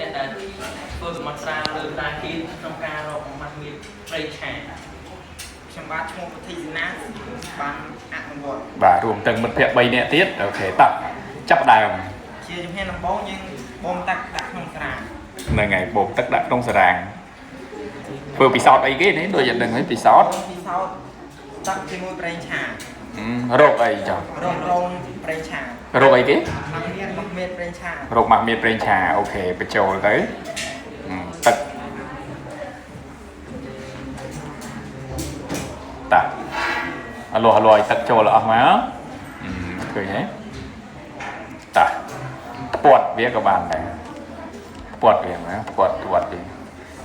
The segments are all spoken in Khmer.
អ្នកដែលធ្វើសមាត្រាលើតាគៀនក្នុងការរកម៉ាស់មៀតប្រេងឆា ខ្ញុំបាទឈ្មោះពុទ្ធិសេនាបានអនុវត្ត បាទរួមទាំងមិត្តភ័ក្តិ3នាក់ទៀត OK តោះចាប់ដើម ជាជំហានដំបូងយើងបូមទឹកដាក់ក្នុងស្រា ហ្នឹងហើយបូមទឹកដាក់ក្នុងសារ៉ាងធ្វើពិសោធន៍អីគេនេះដូចយ៉ាងហ្នឹងហើយពិសោធន៍ ពិសោធន៍ទឹកជាមួយប្រេងឆា រោគអីចុះ រករោងប្រេងឆា រោគអីគេ ម៉ាស់មៀតប្រេងឆា រោគម៉ាស់មៀតប្រេងឆា OK បញ្ចូលទៅទឹកតាអលោះអលោះឲ្យទឹកចូលអស់មកឃើញទេតាពាត់វាក៏បានដែរពាត់វាមកពាត់ពាត់វា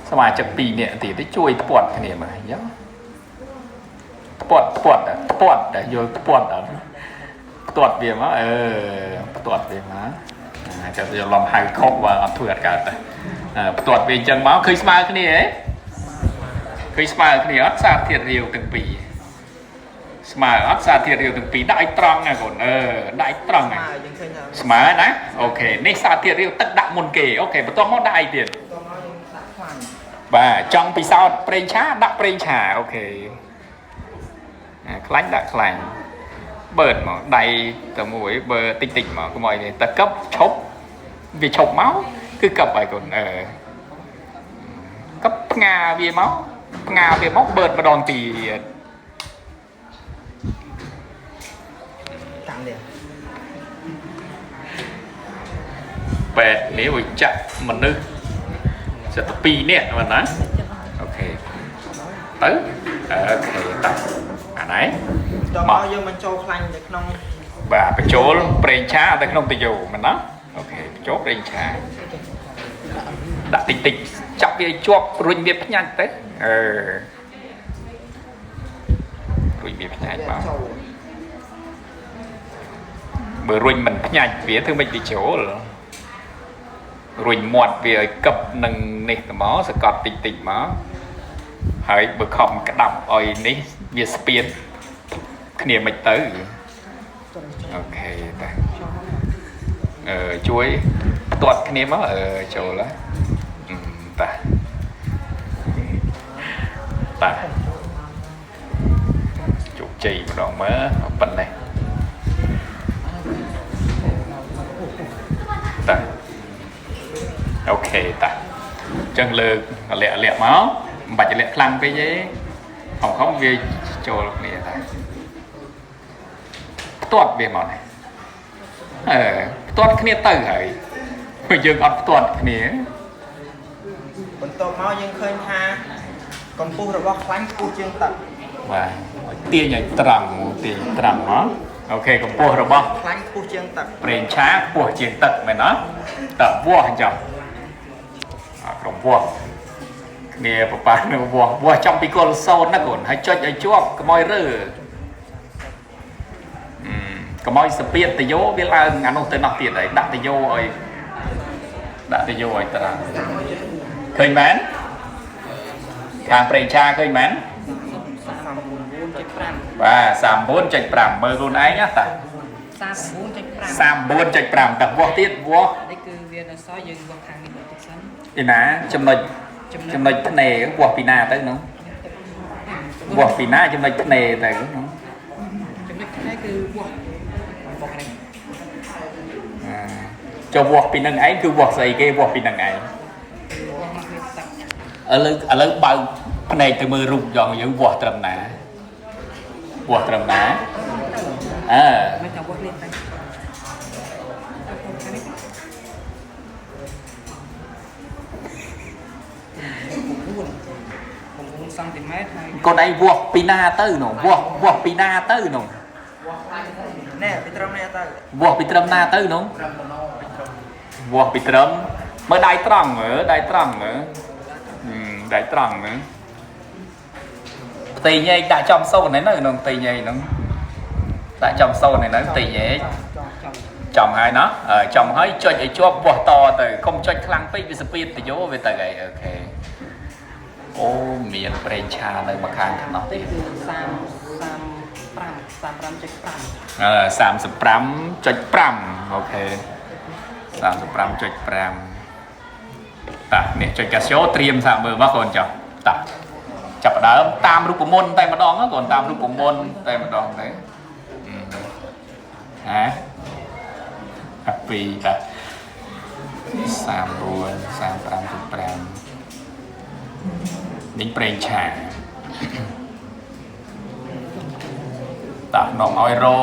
សមាជិក2នាក់ទៀតទៅជួយពាត់គ្នាមកយោពាត់ពាត់ពាត់យល់ពាត់អត់ផ្ទាត់វាមកអឺផ្ទាត់វាមកចាំយកលំហៅខុសបើអត់ធ្វើអត់កើតទេផ្ទាត់វាអញ្ចឹងមកឃើញស្មើគ្នាហ៎ឃើញស្មើគ្នាអត់សារធាតុរាវទាំងពីរស្មើអត់សារធាតុរាវទាំងពីរដាក់ឲ្យត្រង់ណាកូនអឺដាក់ឲ្យត្រង់ណា យើងឃើញថា ស្មើណា OK នេះសារធាតុរាវទឹកដាក់មុនគេ OK បន្ទាប់មកដាក់អីទៀត បន្ទាប់មកយើងដាក់ខ្លាញ់ បាទចង់ពិសោធន៍ប្រេងឆាដាក់ប្រេងឆា OK ខ្លាញ់ដាក់ខ្លាញ់បឺតមកដៃតែមួយបើតិចតិចមកកុំឲ្យនេះតែកឹបឈប់វាឈប់មកគឺកឹបហើយកូនអឺកឹបផ្ងាវាមកផ្ងាវាមកបឺតម្ដងទៀត តាំងនេះ ពេទ្យនេះវាចាក់មនុស្សសិតតែ2នាក់មែនណា OK ទៅ OK តាអាណែ បន្ទាប់មកយើងបញ្ចូលខ្លាញ់ទៅក្នុង បាទបញ្ចូលប្រេងឆាទៅក្នុងទុយោមែនណា OK បញ្ចូលប្រេងឆាដាក់តិចតិចចាប់វាឲ្យជាប់រុញវាផ្ញាច់ទៅអឺរុញវាផ្ញាច់មក ចូល បើរុញមិនផ្ញាច់វាធ្វើមិនវាចូលរុញមាត់វាឲ្យកឹបនឹងនេះទៅមកសកត់តិចតិចមកហើយបើខំក្តាប់ឲ្យនេះវាស្ពានគ្នាមិនទៅអូខេតាអឺជួយផ្ទាត់គ្នាមកអឺចូលហើយតាតាជោគជ័យម្ដងមើលប៉ុណ្ណេះតាអូខេតាអញ្ចឹងលើកលាក់លាក់មកមិនបាច់លាក់ខ្លាំងពេកទេខំខំវាចូលគ្នាតាផ្ទាត់វាមកនេះអឺផ្ទាត់គ្នាទៅហើយព្រោះយើងអត់ផ្ទាត់គ្នា បន្ទាប់មកយើងឃើញថាកម្ពស់របស់ខ្លាញ់ខ្ពស់ជាងទឹក បាទឲ្យទាញឲ្យត្រង់ទាញត្រង់មកអូខេកម្ពស់របស់ ខ្លាញ់ខ្ពស់ជាងទឹក ប្រេងឆាខ្ពស់ជាងទឹកមែនអត់តើវាស់អញ្ចឹងអាក្រុមវាស់គ្នាប្រប៉ានៅវាស់វាស់ចំពីគល់សូនណាកូនហើយចុចឲ្យជាប់កុំឲ្យរើកុំឲ្យសពាតតយោវាឡើងអានោះទៅនោះទៀតហើយដាក់តយោឲ្យដាក់តយោឲ្យត្រង់ឃើញមែនខាងប្រេងឆាឃើញមែន 39.5 បាទ39.5មើលខ្លួនឯងណាតា 39.5 39.5តើវាស់ទៀតវាស់ នេះគឺវានៅសល់យើងវាស់ខាងនេះបន្តិចសិន ពីណាចំណុចចំណុចភ្នែវាស់ពីណាទៅនោះវាស់ពីណាចំណុចភ្នែទៅនោះ ចំណុចនេះគឺវាស់វាស់នេះ ចុះវាស់ពីនឹងឯងគឺវាស់ស្អីគេវាស់ពីនឹងឯង វាស់មកវាទឹក ឥឡូវបើកភ្នែកទៅមើលរូបយ៉ងយើងវាស់ត្រឹមណាវាស់ត្រឹមណាអើ មិនថាវាស់នេះទៅខាងនេះ9សង់ទីម៉ែត្រហើយក ូនឯងវាស់ពីណាទៅនោះវាស់វាស់ពីណាទៅនោះ ណែពីត្រឹមនេះទៅ វាស់ពីត្រឹមណាទៅនោះវាស់ពីត្រឹមមើលដៃត្រង់មើលដៃត្រង់មើលដៃត្រង់មើលផ្ទៃញែកដាក់ចំសូនហ្នឹងនៅក្នុងផ្ទៃញែកហ្នឹងដាក់ចំសូនហ្នឹងនៅផ្ទៃញែក ចំ ចំហើយណោះចំហើយចុចឲ្យជាប់វាស់តទៅកុំចុចខ្លាំងពេកវាសពាតតយោវាទៅអីអូខេអូមានប្រេងឆានៅមួយខាងខ្នោះទៀត នេះគឺ35 35.5 អឺ35.5អូខេ35.5 តោះអ្នកចុចកាស៊ីអូត្រៀមសាកមើលមកកូនចុះតោះចាប់ផ្ដើមតាមរូបមន្តតែម្ដងណាកូនតាមរូបមន្តតែម្ដងទៅហ៎2តោះ34 35.5នេះប្រេងឆាតោះនាំឲ្យរ៉ូ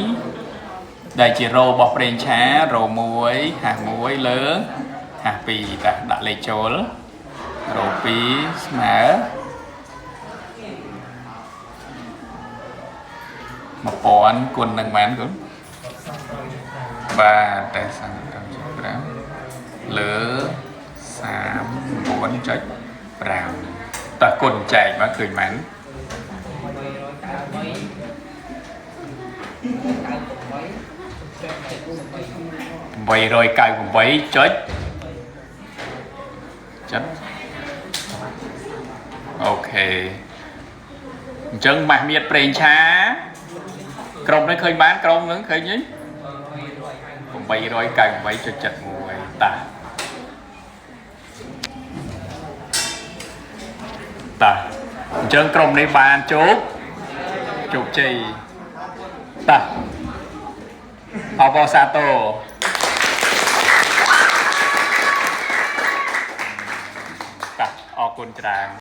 2ដែលជារ៉ូរបស់ប្រេងឆារ៉ូ1ហាស់1លើហាស់2តោះដាក់លេខចូលរ៉ូ2ស្មើ1000គុណនឹងប៉ុន្មានគុណបាទតែ35.5លើ39.5តោះគុណចែកមកឃើញប៉ុន្មាន 898 898ចុចចិត្តអូខេអញ្ចឹងម៉ាស់មៀតប្រេងឆាក្រុមនេះឃើញបានក្រុមហ្នឹងឃើញទេ898.71តាតាអញ្ចឹងក្រុមនេះបានជោគជោគជ័យតាអបអរសាទរ តាអរគុណច្រើន។